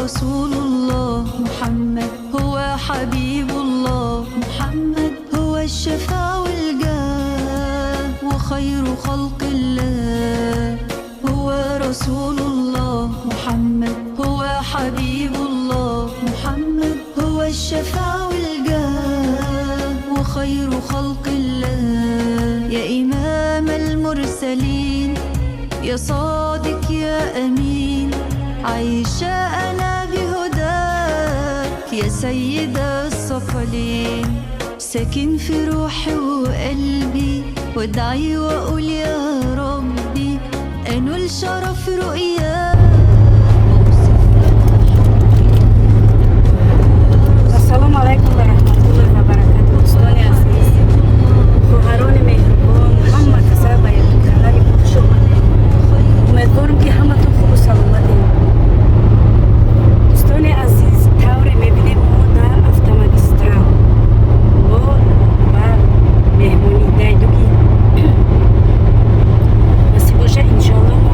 رسول الله، محمد هو حبيب الله، محمد هو الشفاع والجاه وخير خلق الله. هو رسول الله، محمد هو حبيب الله، محمد هو الشفاع والجاه وخير خلق الله. يا إمام المرسلين، يا صادق يا أمين، عايشة أنا بهداك يا سيد الثقلين. ساكن في روحي وقلبي، وادعي وأقول يا ربي أنول شرف رؤياك. Ассалому алайкум ва раҳматуллоҳи ва баракатуҳ, дӯстони азиз, хоҳарони меҳрубон, ҳама каса ба ютуб канали мо хуш омадед. Умедворам, ки ҳаматон хубу саломатед. Дӯстони азиз, тавре мебинем, мо дар автомагистрал бо ба меҳмонӣ дайдуги насиб боша, иншоалло, мо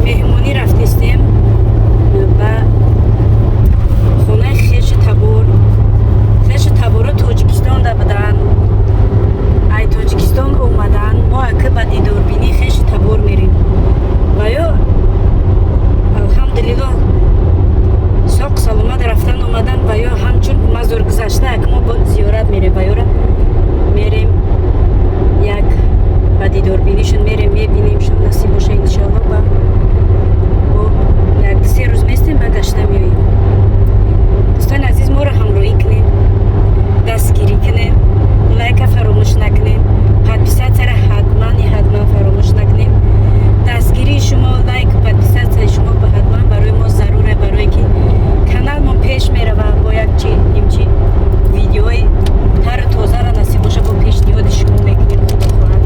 меҳмонӣ рафтестем ба хонаи хешу табор. Хешу таборо Тоҷикистонда буданд, ай Тоҷикистон омаданд. Мо ака ба дидорбинии хешу табор мерем ва ё, алҳамдулиллоҳ, соқ саломат рафтан омадан. Ва ё ҳамчун мазор гузашта, ак мо бо зиёрат мерем, ва ёра мерем, як ба дидорбинишон мерем, мебинимшон, насиб боша, иншоалло. Ба бо як се рӯз местем, ба гашта меоем. Дӯстони азиз, моро ҳамроҳӣ кунем, дастгирӣ кунем, лайка фаромӯш накунем, подписаться ра ҳатман ҳатман фаромӯш накунем. Дастгирии шумо, лайк, подписаться и шумо ҳатман барои мо заруре, барое ки каналмон пеш мерава. Бо як чи нимчи видеои тару тозара, насиб боша, бо пешниҳоди шумо мекунем, худо хоҳад.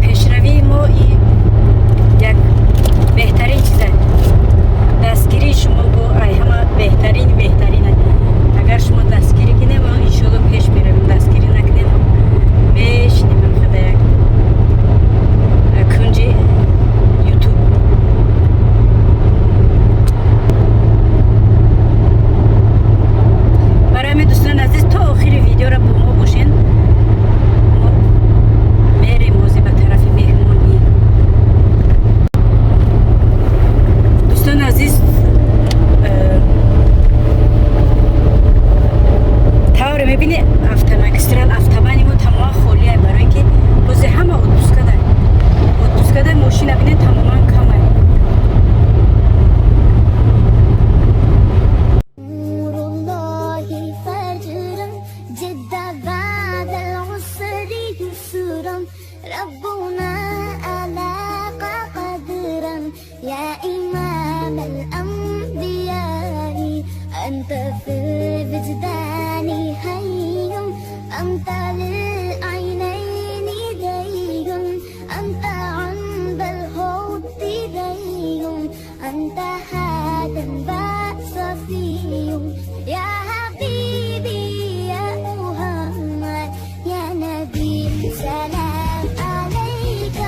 Пешравии мо и як беҳтарин чизе дастгирии шумо бо ай ҳама беҳтарини беҳтарин. Агар шумо дастгирӣ кунем, мо иншоалло пеш меравем. Дастгирӣ накунем, мешинем худа як кунҷи ютуб. Барои ҳамин, дӯстони азиз, то охири видеоро бо мо бошен. Мо мерем ҳозир ба тарафи меҳмонӣ. Дӯстони азиз, тавре мебини, автомагистрал, автобани мо тамоман холия, барои ки бозе ҳама отпускада, отпускада. Мошина бинед, тамоман камай. نور الله فجرا جد بعد العسر يسرا، ربنا ألاق قدرا. يا إمام الأنبياء، أنت في الوجدان حي، أنت للعينين دي، أنت عند الحوض دي، أنت هذا صفي. يا حبيبي يا محمد، يا نبي سلام عليك،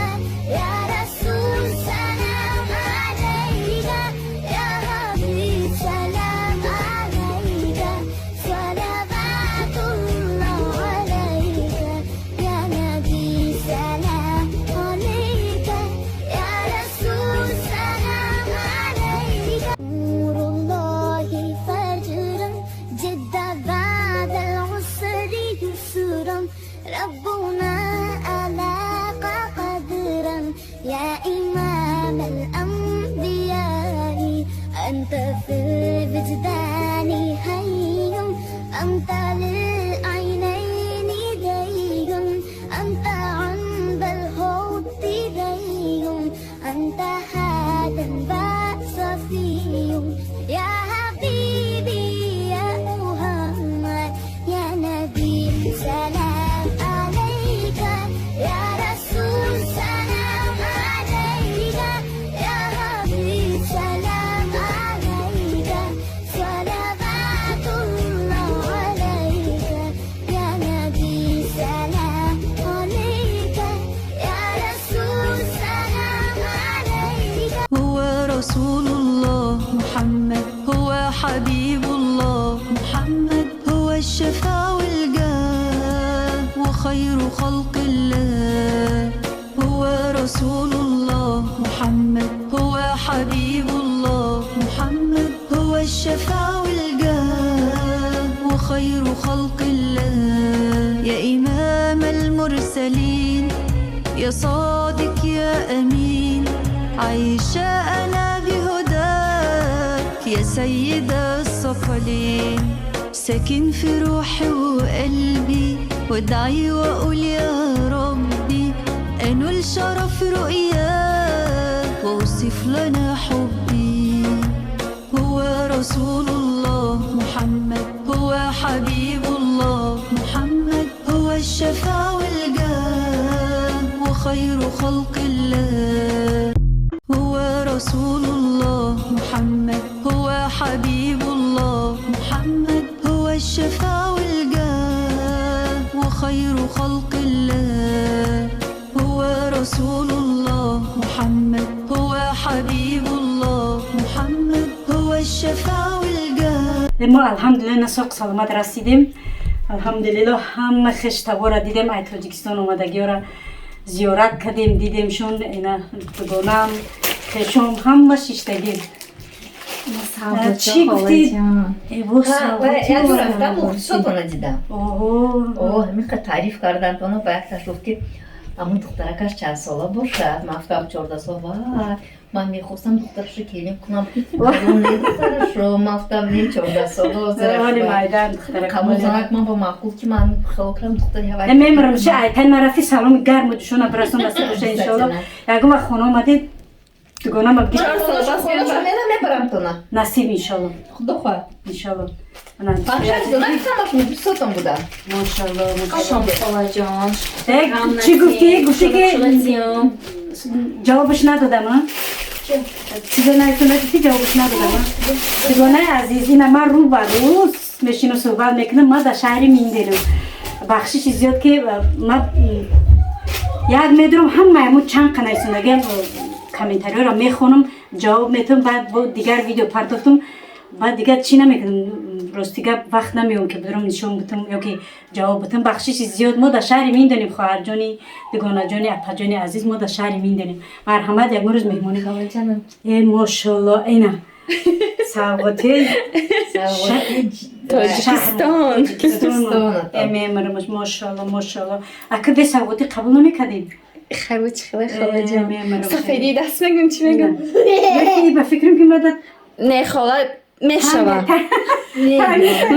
يا رسول سلام عليك، يا حبيب سلام عليك، صلوات الله عليك، يا نبي سلام عليك، يا رسول سلام عليك. نور الله فجرا جد بعد العسر يسرا، ربنا ألاق قدرا. يا إمام الأنبياء، أنت في الوجدان حي، أنت للعينين دي، أنت عند الحوض دي، أنت هذا صفي. يا حبيبي يا محمد، يا نبي سلام عليك، يا رسول سلام عليك، يا حبيب سلام عليك، صلوات الله عليك، يا نبي سلام عليك، يا رسول سلام عليك. هو رسول الله، محمد هو حبيب الله، محمد هو الشفاع والجاه وخير خلق الله. هو رسول الله، محمد هو حبيب الله، محمد هو الشفاع والجاه وخير خلق الله. يا إمام المرسلين، يا صادق يا أمين، عايشة أنا بهداك يا سيد الثقلين. ساكن في روحي وقلبي، وادعي وأقول يا ربي أنول شرف رؤياك واوصف لنا حبي. هو رسول الله، محمد هو حبيب الله، محمد هو الشفاع والجاه وخير خلق الله. هو رسول الله، محمد هو حبيب الله، محمد هو الشفاع والجاه وخير خلق الله. هو رسول الله، محمد هو حبيب الله، محمد هو الشفاع والجاه. Мо, алҳамдулилла, на соқ саломат расидем, алҳамдулилло. Ҳама хештабора дидем, ай Тоҷикистон омадагиёра зиёрат кардем, дидемшон. Ина дугонам, хешом, ҳама шиштагим. Чӣ гуфтӣ? Як рафтам, мухлисотона дидам. О, ҳамин таъриф кардан, оно ба якташ гуфт, ки ҳамун духтаракаш чанд сола бошад. Ман гуфтам, 14 сол. Вай, ман мехостам духтарашро келин кунам, духтарашро. Ман гуфтам, не, 14 сола. Қабул занак ман ба маъқул, ки ман хело кардам духтари ҳавай. Мемирам ша, айтай ман рафти, саломи гарму ҷушона бирасон, насиб боша, иншоалло. Ягон вақт хона омадед, дугонама. Мера мебарам тона. Насиб, иншоалло. Худо хоҳад. Иншоалло. Ҳамаш мухлисотон будам. Мошалло. Қашон, холаҷон. Чӣ гуфтӣ? Гуфтӣ, ки ҷавобаш надодам, а? Чизо нагуфтӣ, ҷавобаш надодам, а? Дугонаи азиз, ина ман рӯ ба рӯ мешинам, суҳбат мекунам. Ман дар шаҳри Миндерам. Бахшиши зиёд, ки ман як медурам, ҳамаи мо чанд қанайсонагиам комментариёро мехонам, ҷавоб метавам, баъд бо дигар видео партофтум, баъд дигар чӣ намекунам. Рости гап, вақт намеём, ки бидурам, нишон бутам ё ки ҷавоб бутам. Бахшиши зиёд. Мо дар шаҳри Миндонем, хоҳарҷони, дугонаҷони, апаҷони азиз, мо дар шаҳри Миндонем. Марҳамат, ягон рӯз меҳмонӣ. Э, мошалло, ина савғоти Тоҷикистон. Мемирмаш, мошалло, мошалло. Ака, бе савғотӣ қабул намекардем. Хайбу чӣ хеле, холаҷон? Сафедии даст мегӯм, чӣ мегӯм? Ба фикрам, ки мада. Не, хола, мешава.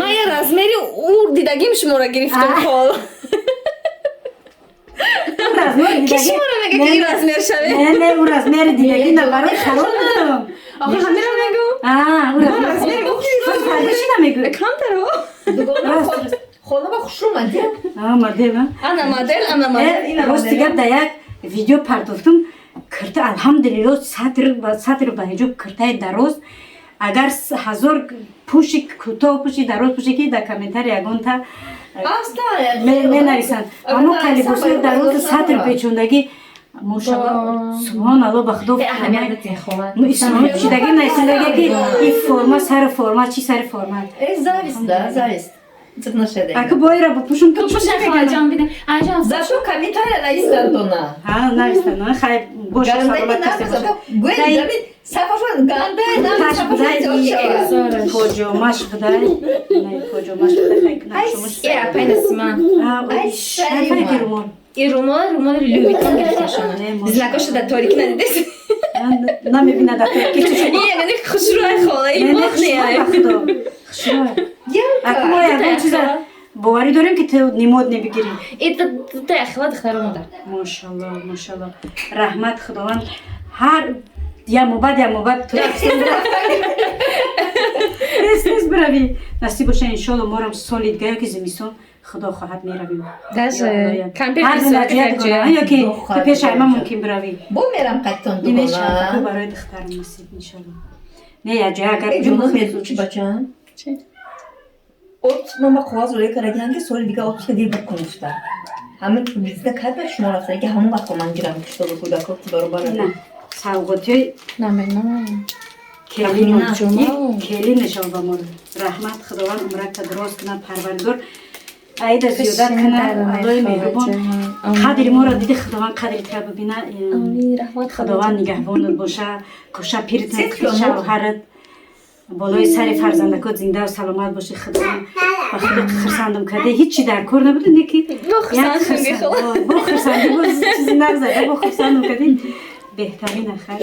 Ман я размери ӯ дидагим шуморо гирифтам, хол. Ки шуморо мега, ки ин размер шаве? Не, не, ӯ размери дидагӣ на, барои хароб будам. Охи, ҳамира мегӯм. Ӯ размери чӣ намегӯ? Камтаро. Хола, ба хуш омадем. Модел. Ана модел, ана модел. Рости гап, дар як видео партофтум кирта, алҳамдулилло, сатр сатр ба ҳиҷоб, киртаи дароз. Агар ҳазор пӯши, кӯтоҳ пӯши, дароз пӯши, ки дар комментарий ягонта менависанд. Аммо калибосои дарозу сатр печондагӣ, мошалло, субҳоналло, ба худо, исломи пӯшидагӣ нависандагӣ, ки ин форма сари форма, чӣ сари форма. Зависть, да, зависть. Ака, боира бупӯшум. Ту пӯша, холаҷон, биде. Аҷон. Зато комментария нависанд тона. Ҳа, нависанд, хай, боша, саломат касе боша. Поҷомаш будай, поҷомаш будай. Апай Насима. Румол. И румол, румоли Луи Виттон гирифта шума. Знакоша дар торикӣ надидес? Намебинад дар торикӣ. Яъне хушрӯй, хола, и модный. Хушрӯй. Ака, мо ягон чиза боварӣ дорем, ки ту нимод небигирӣ. Та хела духтаро модар. Мошалло, мошалло, раҳмат. Худованд ҳар ямобад, ямобад тез тез биравӣ, насиб боша, иншолло. Морам соли дига ё ки зимистон, худо хоҳад, меравим. Даже кампер. Ё ки ту пеш айма мумкин биравӣ. Бо мерам қаттон. Дугона барои духтарам, насиб, иншолло. Не, яҷоя агар. Чӣ, бачаам? Отпуск ман ба қоғаз рӯя кардагиам, ки соли дига отпуска дер бикун гуфта. Ҳамин приблизительно кай ба шумо рафта, ки ҳамон вақт ман гирам, киштоби кӯдако баробар. Савғотиҳои Намедонам. Келин мешава ба мо. Раҳмат, Худованд умракта дуроз кунад, Парвардигор аида зиёдат кунад. Аллои меҳрубон қадри моро диди, Худованд қадри тира бибина. Худованд нигаҳбонат боша, коша пирит, шавҳарат, болои сари фарзандакот зиндаву саломат бошӣ. Худованд ба худо хурсандам карда, ҳичи дар кор набуд, неки бо хурсандӣ, бо чизи нағзада, бо хурсандам кардӣ, беҳтарина. Хайр.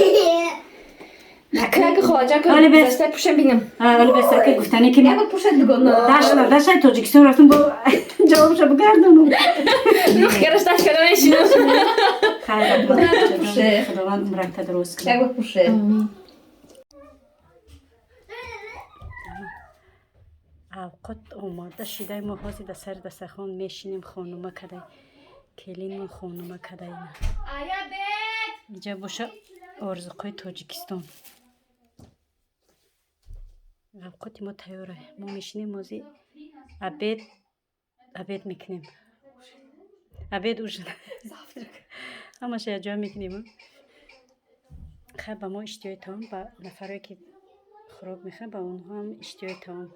Как холаҷон, пушам бинам. Вале бестар ки гуфтане ки дашна даша Тоҷикистон рафтам, бо ҷавобша бигардонам. Гараш даш када мешинам. Хайр, Худованд умракта дуруст кунад. Пуше. Авқот омода шидай, мо ҳозир дар сари дастархон мешинем. Хонума кадай, келинмон хонума кадай. Иҷа боша орзуқҳои Тоҷикистон. Авқоти мо тайёра, мо мешинем, ҳозир обед мекунем, обед, ужин, ҳамаша якҷоя мекунем. Хайр, ба мо иштиҳои таом, ба нафарое ки хӯрок мехӯранд, ба онҳо ҳам иштиҳои таом.